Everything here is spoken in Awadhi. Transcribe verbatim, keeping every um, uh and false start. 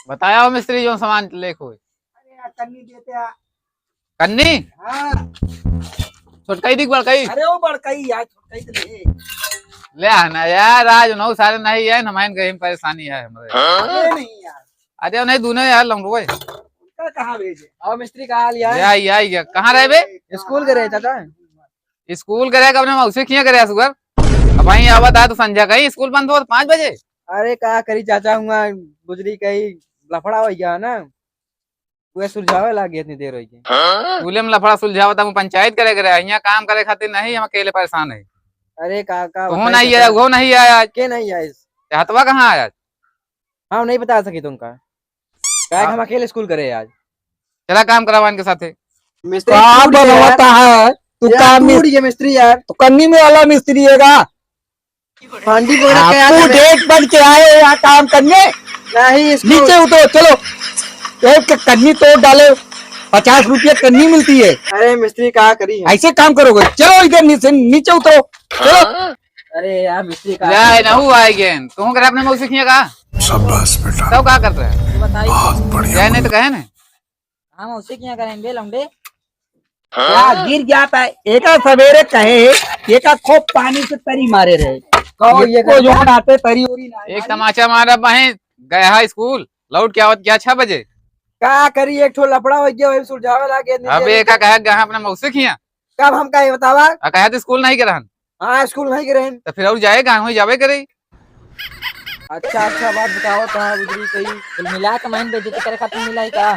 बताया हो मिस्त्री, जो सामान लेके होए। अरे यार, कन्नी देते यार। कन्नी? हाँ। छोटकाई दिख बड़काई? अरे वो बड़काई यार, छोटकाई तो नहीं। ले आना यार, आज नौ सारे नहीं है, हमारे कहीं परेशानी है हमरे। अरे नहीं यार। अरे नहीं, दूनो यार लौंडो है। उनका कहाँ भेजे? और मिस्त्री का हाल यार? या, या, या। कहाँ रहे बे? स्कूल गए रहे चाचा। स्कूल गए, अपने मौसी किहाँ गए सुगर? अब वहीं आवत है तो संझा कहीं स्कूल बंद हो पाँच बजे। अरे का करी चाचा, हुआ बुजरी कहीं लफड़ा हो गया ना, वह सुलझावे लागे इतनी देर हो गई। स्कूले में लफड़ा सुलझावत, हम पंचायत करे करे, यहाँ काम करे खातिर नहीं, हम अकेले परेशान है। अरे का, का तो बताई नहीं आया, चाचा? वो नहीं आया आज। के नहीं आया इस? चाहतवा कहाँ आया आज? हम नहीं बता सकी तुमका, काहे कि हाँ। हम अकेले स्कूल करे आज। चला काम करावा इनके साथे। मिस्त्री का टूट गया यार। बनवाता है तू? यार, का टूट मिस-, गया मिस्त्री यार। तो कन्नी में वाला मिस्त्री है का? हांडी बोला क्या आपको यार? डेट बन के आए हो यहाँ काम करने? नहीं, इसको नीचे उतरो, चलो। एक कन्नी तोड़ डाले, पचास रुपये कन्नी मिलती है। अरे मिस्त्री, का करी हम? ऐसे काम करोगे? चलो इधर नीचे, नीचे उतरो, चलो। अरे यार मिस्त्री, का जाए करी? ना हुआ है गेन। तू करे अपने मौसी किहाँ का? शाबाश बेटा। तो का करते हैं? बताइए। बहुत बढ़िया। जाए नहीं तो कहे ना। हम उसे किहाँ करें बे लौंडे? क्या गिर जाता है? एका सवेरे कहे, एका खूब पानी से तरी मारे रहे। कहो, ये ये को जो करता? बनाते तरी उरी ना एक आई। तमाचा मारा बहे, गया है स्कूल, लौट के आवत गया छह बजे। का करी, एक ठो लफड़ा हो गया, वही सुलझावे लागे, नहीं अब जाने एका का। कहे गया अपने मौसी किहाँ। कब हम कहे बतावा? आ कहे तो स्कूल नहीं के रहन। हाँ, स्कूल नहीं के रहन। तो फिर और जाए कहाँ, वहीं जावे करे। अच्छा, अच्छा, बात बतावा, कहाँ गुजरी सही? कुल मिला के मन बेइज्जती करे खातिर मिला ही का?